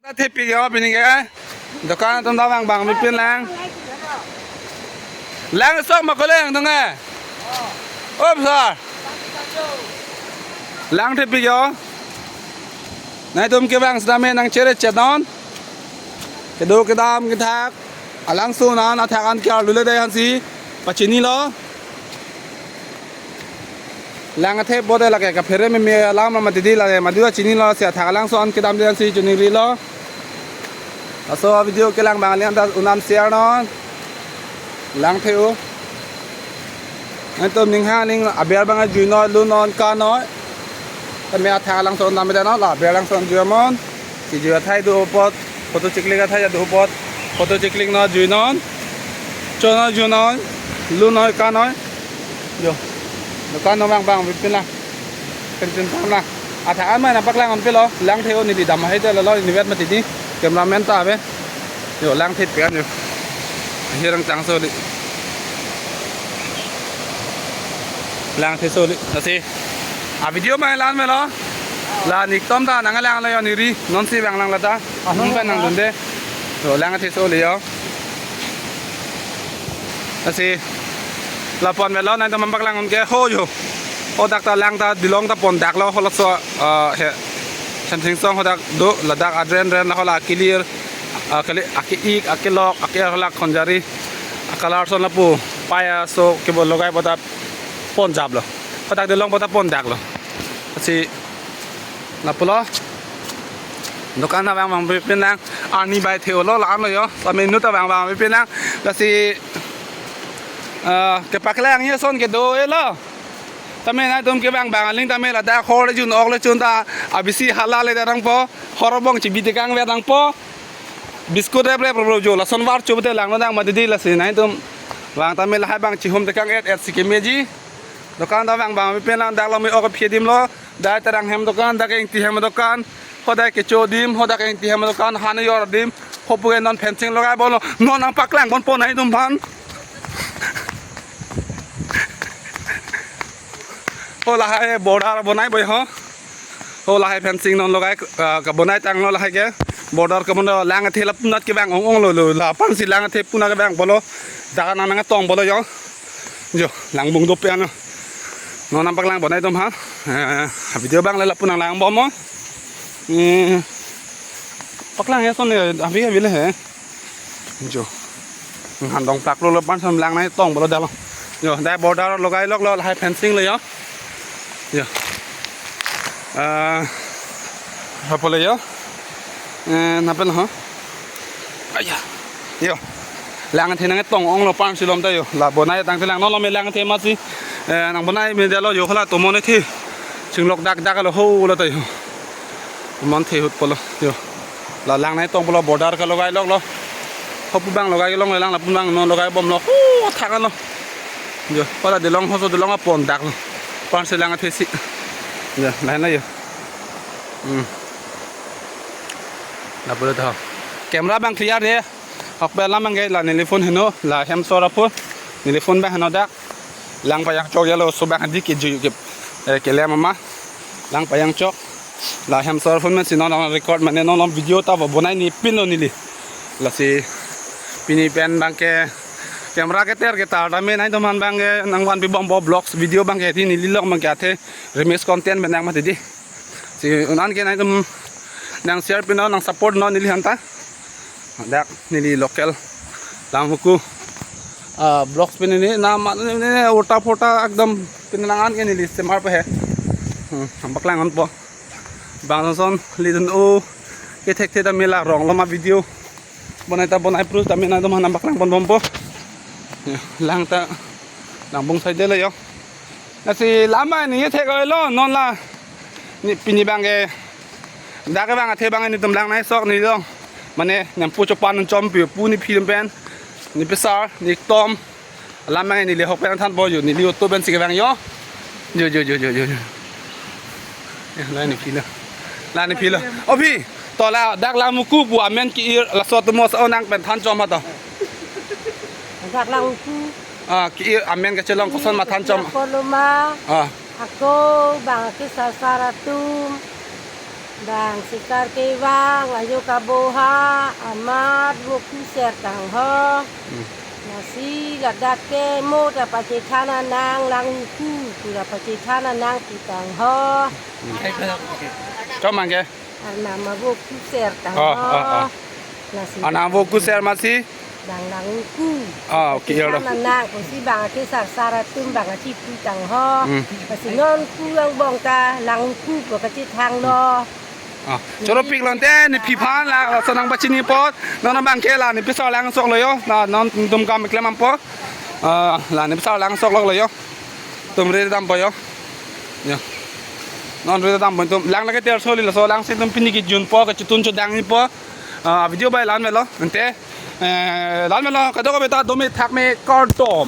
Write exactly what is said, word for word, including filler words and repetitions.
Thepik yo pini ke. Dokan atum ta vang vang pipin lang. Lang sok ma ko lang tung eh. Op sir. Lang thepik yo. Nangtum kevang sitame nangchere chetnon. Kedo kedam kethak. Alangsun an athak an kiar lule dei ansi pachinilo. Lang athe bote lake kaphere meme alam mati dei, lake madu chinilo, si athak alangsun an kedam dei ansi chiningrilo. Laso video kelang abang aling ta unam share non. Lang the-o. Nangtum ning ha ning aber abang ajuinon, lunon, kanon. Tame athak alangsun dam dei non, la aber alangsun juinon. Si jui athai do apot, photo chiklik athai do apot, photo chiklik non juinon. Chonon juinon, lunon kanon. Yo. Dokan non vang vang pipin lang. Pen pen pang lang. Athak an mai nangpaklang un pilo, lang the-o, neli dam hai te lo lo, neli vet mati dei. Cameraman ta ave. Yo, lang thepik an yo. Hirang chang soli. Lang the soli. Lasi. A video mai lan melo. La nitum ta nanglang lo yo neli. Nonsi vang lang lata. Anong pen nangdunde. Yo, lang the soli yo. Lasi. Lapon melo nangtum nangpaklang un ke ho yo. Hadak ta lang ta dilong ta pondaklo halaso, ah, he. Samsing song hadak do ladak adren ren la hala clear. Akali, ake-ik, akelok, ake halak khonjari, akalar son lapu, paya so kebo logai bota ponjaplo. Patak dilong bota pondaklo. Lasi lapulo. Dokan ta vang vang pipin lang, arni bai the-o lo la-an lo yo. Sami nu ta vang vang pipin lang. Lasi, ah, kepaklang ye son kedo-e lo. Tame nangtum kevang vang aling tame ladak hor le jun ok le chun ta abisi hala le darang po. Hor bong chibi tekang ve dang po. Biscuit rep rep rep jo lason var chubute lang no dang mati dei, lasi nangtum vang tame lahai abang chihum tekang et et si kemeji. Dokan ta vang vang pipin lang, dak lo me ok phi adim lo. Dai Terang hem dokan, dak Ingti hem dokan. Hodai kecho adim, hodak Ingti hem dokan, han yor adim. Hopu ke non fencing logai bomlo. Non nangpaklang bompo nangtum aphan. Ho lahai border bonai boi ho. Ho lahai fencing non logai, ah, kabonai tanglo lahai ke. Border kabonai lang athe lapunat kevang ong ong lo lo. Lapu ansi lang athe puna kevang bomlo. Jaga nang nangtong bomlo yo. Jo, lang bung dope ano. Non nangpaklang bomnai atum aphan. Eh, video abang le lapu nanglang bomnon. Eh, paklang he son le, avi avi le he. Jo. Han dong plak lo lo pan son lang nangtong bomlo dak lo. Jo, dai border logai loklo lahai fencing lo yo. Jo. Ah, apa lo yo? Eh, napen ho? Aya. Yo. Lang athe nangtong onglo pan silom ta yo. La bonai tang te lang non lo me lang athe masi. Eh, nang bonai me dei lo yo hala tomon athe. Chinglok dak dak lo ho lo ta yo. Tomon the ahut bomlo yo. La lang nangtong bomlo, border ke logai loklo. Hopu abang logai long lang lapu abang non logai bomlo. Ho thak lo. Yo, hala dilong hoso dilong apondaklo. Pan si lang athe si. Yo, lain lo yo. Hmm. Lapu lo ta. Camera abang clear dei. Ahok pen alam abang ke la neli phone heno, la hem sor aphone. Neli phone abang heno dak. Lang pajang chok ya lo, so abang hadi ke ju ke, eh, kelem ama. Lang pajang chok. La hem sor aphone pen si non record mane non video ta bo bonai ni pin lo neli. Lasi pini pen abang ke camera ke ter ke tar tame nangtum aphan abang ke nangvan pi bompo vlogs video abang ke dei, neli long abang ke athe remix content pen nang mati dei. Si un-an ke nangtum nang share pinon, nang support non neli aphan ta. Dak neli local Langvoku, ah, vlogs pen neli na ma neli ulta pulta ekdom pen nang an ke neli semar pe he. Hmm, nangpaklang bompo. Bang son son lidun o kethek the ta mela rong lo ma video. Bonai ta bonai prus ta mena nangtum aphan nangpaklang bom bompo. Ya, lang ta lang bung sai dei lo yo. Lasi lam abang neli thek lo non la. Neli pini abang ke dak abang athe abang nelitum lang nai sok neli long. Mane nempu chopan chom pi pu neli phi pen. Neli pesar, neli tom. Lam abang neli ahok pen than bompo yo, neli auto pen si kevang yo. Yo, yo, yo, yo, yo, yo. Ya, la neli phi lo. La neli phi lo. O phi, to la dak Langvoku pu amen ke-ir laso atum os onang pen than chom ha to. Dak Langvoku. Ah, ke-ir amen kachelong koson ma than chom. Ako lo ma. Ah. Ako bang ke sasar atum. Bang sikar kevang ajo kaboha amat vo kuser tangho. Hmm. Lasi ladak ke mo ta pachethan anang lang ku, pura pachethan anang pu tangho. Hmm. Chomang ke? Arnam avo kuser tangho. Oh, oh, oh. Lasi. Arnam avo kuser masi? Bang lang ku. Ah, okay, ya. Pachethan anang, kosi bang ake sarsar atum bang achipu tangho. Hmm. Lasi non ku angbong ta lang ku pu kachethang lo. Ah, choro pik lonte, ne phi aphan la, laso nangpachini apot, non abang ke la, ne pisa lang sok lo yo, na non dum kam klem apot. Ah, la ne pisa lang sok lo yo. Tum re dampo yo. Yo. Non re dampo tum lang lake ter soli laso lang si tum pini kejunpo, kachetun chodang nipo. Ah, video bai la-an melo, ante. Eh, la-an melo, kadokave ta dome thakme kardom.